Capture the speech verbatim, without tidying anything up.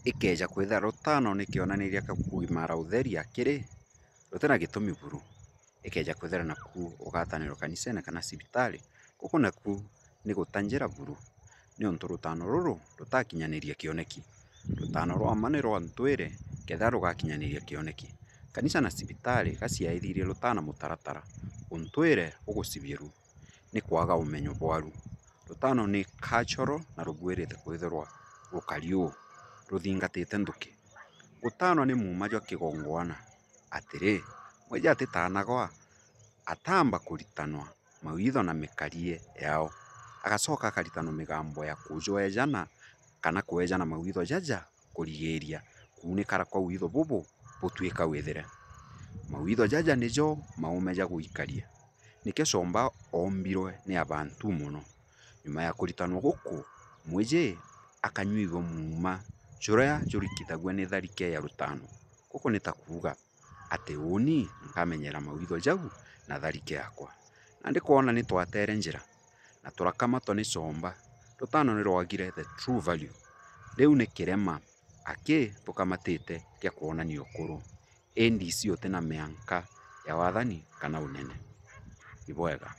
Ikeeja kwithira rutano ni kionaniria kia kugimara utheri akiri, rutina gitumi buru. Ikeeja kwithira naku ugatanirwa kanisene kana cibitari, guku naku ni guta njira buru, niuntu rutano ruru rutakinyaniria kioneki. Rutano rwa mma ni rwa ntwire, kethira rugakinyaniria kioneki. Kanisa na cibitari gaciaithirie rutana mutaratara, untwire ugucibiru ni kwaga umenyo bwaru. Rutano ni cultural na rubwirite kwithirwa rukari uu ruthingatite nthuki. Gutanwa ni muuma jwa kigongwana. Atiri, mwiji atitanagwa atamba kuritanwa mawitho na mikarie yao, agacoka akaritanwa migambo ya kujwejana kana kwejana mawitho jaja kurigiria kuunikara kwa witho bubu butuika withire. Mawitho jaja nijo maume ja guikaria. Nikio comba oombirwe ni abantu mono. Nyuma ya kuritanwa guku, mwiji akanyuigua muuma juria jurikithagua ni tharike ya rutano. Guku ni ta kuuga ati uuni nkamenyera mawitho jau na tharike yakwa. Nandi kwona ni twateere njira na turakamatwa ni comba, rutano ni rwagire the true value. Riu ni kirema aki tukamatite kia kwonania ukuru, indi isi utina mianka ya wathani kana unene. Ibwega.